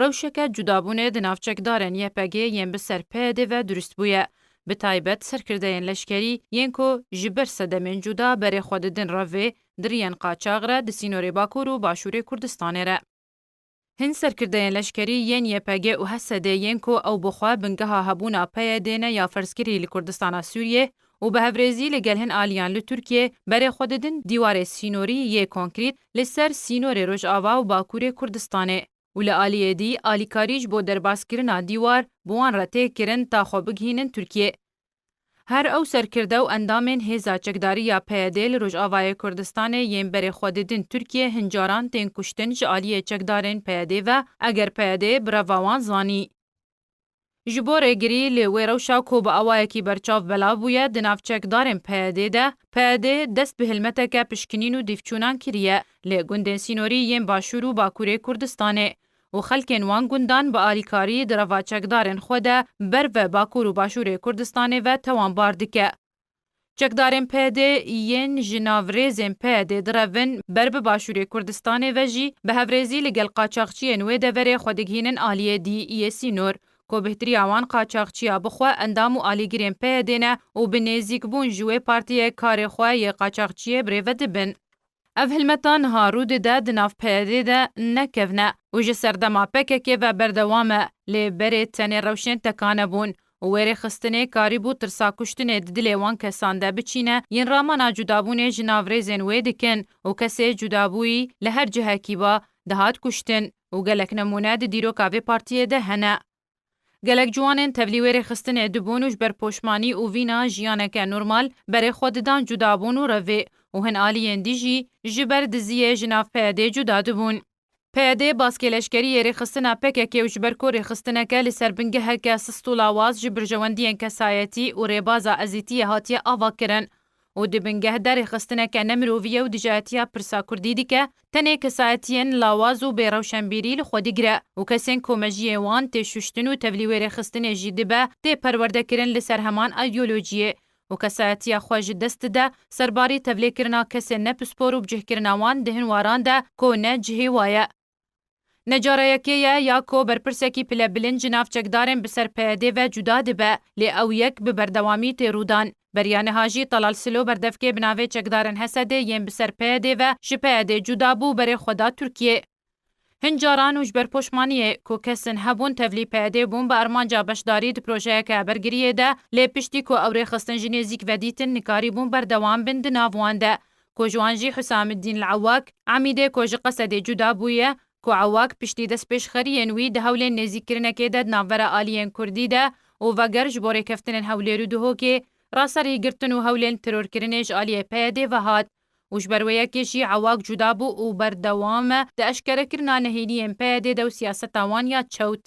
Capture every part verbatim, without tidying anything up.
rewşeke cudabûnê di nav çekdarên Y P G yên bi ser P Y D ve durust bûye. Bi taybet serkirdeyên leşkerî yên ku ji ber sedemên cuda berê xwe didin revê, di riyên qaçax re di sînorê Bakur û Başûrê Kurdistanê re. Hin serkirdeyên leşkerî yên Y P G û H S D yên ku ew bi xwe bingeha hebûna P Y D ne ya ferzkirî li Kurdistana Sûriyê û bi hevrêzî li gel hin aliyan li Tirkiyê berê xwe didin dîwarê sînorî yê konkrît li ser sînorê Rojava û Bakurê Kurdistanê û li aliyê dî alîkarî ji bo derbaskirina dîwar bi wan re tê kirin ta xwe bigihînin Tirkiyê. Her ew serkirde û endamên hêza çekdarî ya P Y D li Rojavayê Kurdistanê yên berê xwe didin Tirkiyê hin caran tên kuştin ji aliyê çekdarên P Y D ve, eger P Y D bi reva wan zanî. Ji bo rêgirî li wê rewşa ku bi awayekî berçav belav bûye di nav çekdarên P Y D de, P Y D dest bi hilmeteke pişkinîn û dîvçûnan kiriye li gundên sînorî yên Başûr û Bakurê Kurdistanê. û xelkên wan gundan bi alîkarî di reva çekdarên xwe de ber ve Bakur û Başûrê Kurdistanê ve tewanbar dike. Çekdarên P Y D yên ji nav rêzên P Y D direvin ber bi Başûrê Kurdistanê ve jî bi hevrêzî li gel qaçaxçiyên wê deverê xwe digihînin aliyê dî yê sînor, ku bihteriya wan qaçaxçiya bi xwe endam û alîgirên P Y D ne û bi nêzîkbûn ji wê partiyê karê xwe yê qaçaxçiyê bi rê ve dibin. Ev hilmeta niha rû dide di nav P Y D de ne kevn e û ji serdema P K K ve berdewam e, lê berê tenê rewşên tekane bûn û wê rêxistinê karîbû tirsa kuştinê di dilê wan kesan de biçîne, yên ramana cudabûnê ji nav rêzên wê dikin û kesê cudabûyî li her cihekî ba dihat kuştin û gelek nemûne di dîroka vê partiyê de hene. Gelek ciwanên tevlî wê rêxistinê dibûn û ji ber poşmanî û vîna jiyaneke normal berê xwe didan cudabûn û revê û hin aliyên dî jî ji ber diziyê ji nav P Y D cuda dibûn. P Y D baskê leşkerî yê rêxistina P K K û ji ber ku rêxistineke li ser bingeheke sist û lawaz ji berjewendiyên kesayetî û rêbaza ezîtiyê hatiye avakirin û di bingeh de rêxistineke nemirovî ye û dijayetiya pirsa kurdî dike, tenê kesayetiyên lawaz û bê rewşenbîrî li xwe digire û kesên ku mejiyê wan tê şuştin û tevlî wê rêxistinê jî dibe, tê perwerdekirin li ser heman îdeolojiyê û kesayetiya xwe ji dest dide, serbarî tevlêkirina kesên nepispor û bicihkirina wan di hin waran de ku ne cihê wa ye. Ne cara yekê ye ya ku berpirsekî pilebilind ji nav çekdarên bi ser P Y D ve cuda dibe, lê ew yek bi berdewamî tê rûdan. Beriya niha jî Talal Silo berdevkê bi navê çekdarên H S D yên bi ser P Y D ve ji P Y D cuda bû berê xwe da Tirkiyê. Hin caran û ji ber poşmaniyê ku kesin hebûn tevlî P Y D bûn bi armanca beşdarî di projeyeke bergiriyê de, lê piştî ku ew rêxistin ji nêzîk ve dîtin, nikarîbûn berdewam bin di nav wan de, ku ji wan jî Husamiddîn li Ewak, Emîdê ku ji Qesedê cuda bûye, ku Ewak piştî destpêşxeriyên wî di hewlên nêzîkkirinekê de di navbera aliyên kurdî de û veger ji bo rêkeftinên Hewlêr û Duhokê, raserî girtin û hewlên terorkirinê ji aliyê P Y D ve hat û ji ber wê yekê jî Ewak cuda bû û berdewam e di eşkerekirina nehêniyên P Y D de û siyaseta wan ya çewt.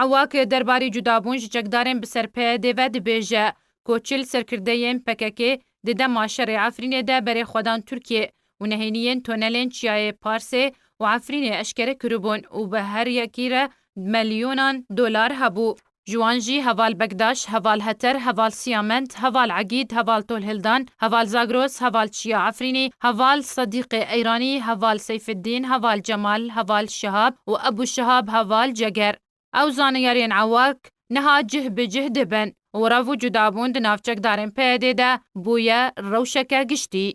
Ewak derbarê cudabûn ji çekdarên bi ser P Y D ve dibêje ku çil serkirdeyên P K K di dema şerê Efrînê de berê xwe dan Tirkiyê û nehêniyên tunelên Çiyayê Parsê û Efrînê eşkere kiribûn û bi her yekî re milyonan dolar hebû. Ji wan jî heval Bekdaş, heval Heter, heval Siyament, heval Egîd, heval Tolhildan, heval Zagros, heval Çiya Efrînî, heval Sedîqê Eyranî, heval Seyfiddîn, heval Cemal, heval Şihab û Ebû Şihab, heval Ceger. Ew zaniyariyên Ewak niha cih bi cih dibin û rev û cudabûn di nav çekdarên P Y D de bûye rewşeke giştî.